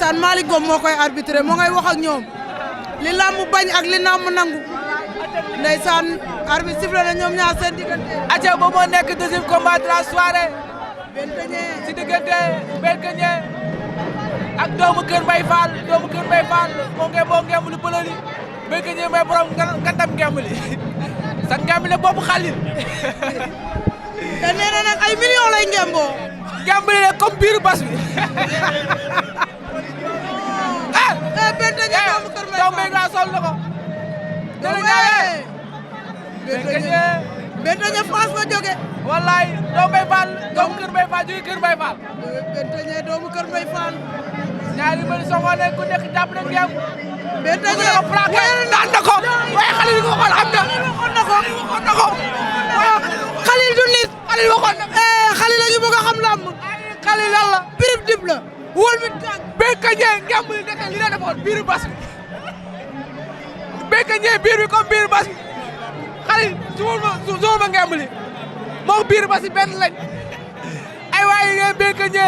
ndeysaan Malick Ngom moo koy arbitré moo ngay wax ak ñoom li làmb bañ ak li làmb nangu ndeysaan arbitre sifflé na ñoom ñaar seen diggante. aca boobu moo nekk deuxième combat de la soirée. Benteñe si diggante Benteñe ak doomu Kër Mbaye Fall moo ngeem lu bële li Benteñe mooy borom ngandam ngeem li sa ngeem li boobu xalil te nee na nag ay millions lay ngemboo. ngeem li rek comme biiru bas bi Benteñe doomu Kër Mbaye doomu Mbaye sol na ko. Benteñe France la jóge. wallaay doomu Mbaye Fall doomu Kër Mbaye Fall jóge Kër Mbaye Fall. Benteñe doomu Kër Mbaye Fall. ñaari mbir soxla nañ ku nekk jàpp na ngeem. Benteñe daan na ko waaye xalil ko waxoon am na. waxoon na ko xalil du nit. xalil waxoon na ko. xalil la ñu bëgg a xam làmb. xalil lan la. pirip dip la. wóol bi tàgg. Benteñe ngeem li nekk li la defoon biiru bas bi. Benteñe biir bi comme biiru bas bi. xalil su ma ngeem li moom biiru bas bi benn lañ ay waaye ngeen Benteñe